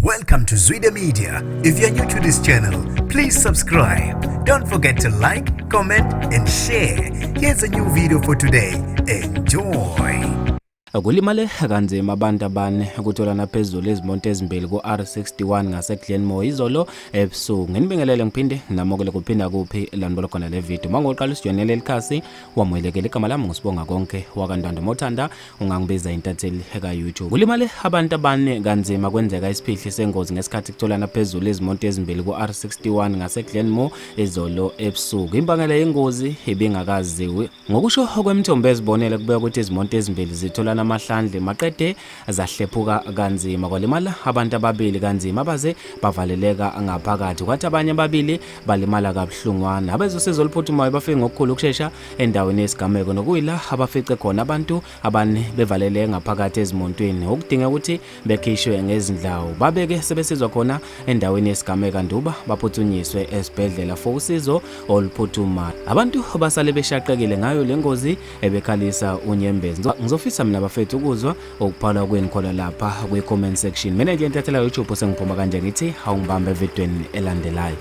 Welcome to Zwida Media. If you're new to this channel, please subscribe. Don't forget to like, comment, and share. Here's a new video for today. Enjoy. Kulimale kanzima abantu abane kutholana phezulu izimoto ezimbili ku-R61 ngaseGlenmore izolo ebusuku. Nginibingelele ngiphinde namukele kuphinda kuphi la nibona khona le video. Uma ngoqala usijoyinele likhasi wamukelekile, igama lami nguSibonga Konke wakaNtando Mothanda, ungangibiza intatheli ka-YouTube. Kulimale abantu abane kanzima kwenzeka isiphihli sengozi ngesikhathi kutholana phezulu izimoto ezimbili ku-R61 ngaseGlenmore izolo ebusuku. Imbangela yengozi ibingakaziwi. Ngokusho kwemithombo ezibonele, kubeka ukuthi izimoto ezimbili zitholana amahlandle maqede zahlephuka kanzima, kwalimala abantu ababili kanzima abaze bavaleleka ngaphakathi, kwathi abanye ababili balimala kabuhlungwana. Abezosizo oluphuthumayo bafike ngokukhulu ukushesha endaweni yesigameko, nokuyila abafice khona abantu abane bevaleleke ngaphakathi ezimontweni, okudinga ukuthi bekhishwe ngezindlawu. Babeke sebesizwa khona endaweni yesigameko anduba baphuthunyiswe esibhedlela for usizo oluphuthumayo. Abantu basale beshaqekile ngayo le ngozi ebekhalisa unyembezi. Ngizofisa mina bafethu ukuzwa ukuphala kwenu khona lapha kwi-comment section. Mina nje intathela YouTube sengiphuma kanje, ngithi awungibambe evidweni elandelayo.